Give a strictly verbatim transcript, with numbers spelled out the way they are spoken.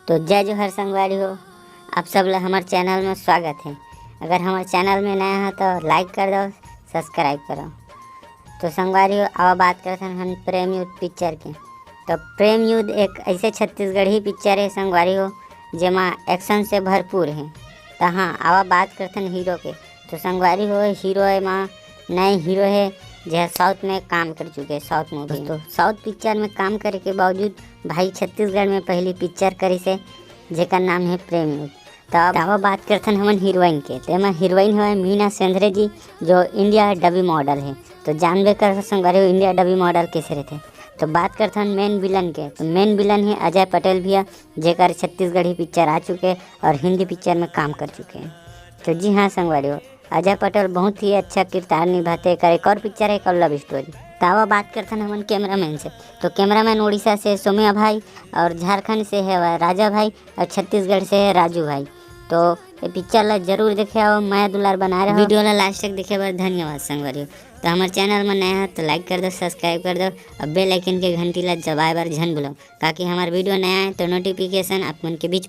तो जय जोहार संगवारी हो, आप सब ला हमर चैनल में स्वागत है। अगर हमर चैनल में नया है तो लाइक कर दो, सब्सक्राइब करो। तो संगवारी हो, आवा बात करथन हम प्रेम युद्ध पिक्चर के। तो प्रेम युद्ध एक ऐसे छत्तीसगढ़ी पिक्चर है संगवारी हो, जेमा एक्शन से भरपूर है। तो हाँ, आवा बात करथन हीरो के। तो संगवारी हो, हीरो एमा नए हीरो है, जे साउथ में काम कर चुके हैं, साउथ मूवी। तो साउथ पिक्चर में काम करे के बावजूद भाई छत्तीसगढ़ में पहली पिक्चर करिस हे, जेकर नाम है प्रेम युद्ध। तो अब आवा बात करथन हमन हीरोइन के। तो एमा हीरोइन हवय मीना सेंधरे जी, जो इंडिया डबी मॉडल है। तो जानबे कर संगवारी हो, इंडिया डबी मॉडल कैसे रहते। तो बात करथन मेन विलन के। तो मेन विलन है अजय पटेल भैया, जेकर छत्तीसगढ़ी पिक्चर आ चुके और हिंदी पिक्चर में काम कर चुके हैं। तो जी हाँ संगवारी हो, अजय पटेल बहुत ही अच्छा किरदार निभाते। एकर एक और पिक्चर है, एक और लव स्टोरी। तो आवा बात करथन हमन कैमरामैन से। तो कैमरामैन उड़ीसा से सोम्या भाई और झारखंड से है राजा भाई और छत्तीसगढ़ से है राजू भाई। तो ये पिक्चर ला जरूर देखे और मया दुलार बनाए रहो। वीडियो ला लास्ट तक देखे बर धन्यवाद संगवारी हो। तो हमर चैनल में नया है तो लाइक कर दो, सब्सक्राइब कर दो और बेल आइकन के घंटी ला दबाए बर झन भूलो, ताकि हमार वीडियो नया है तो नोटिफिकेशन आप मन के बीच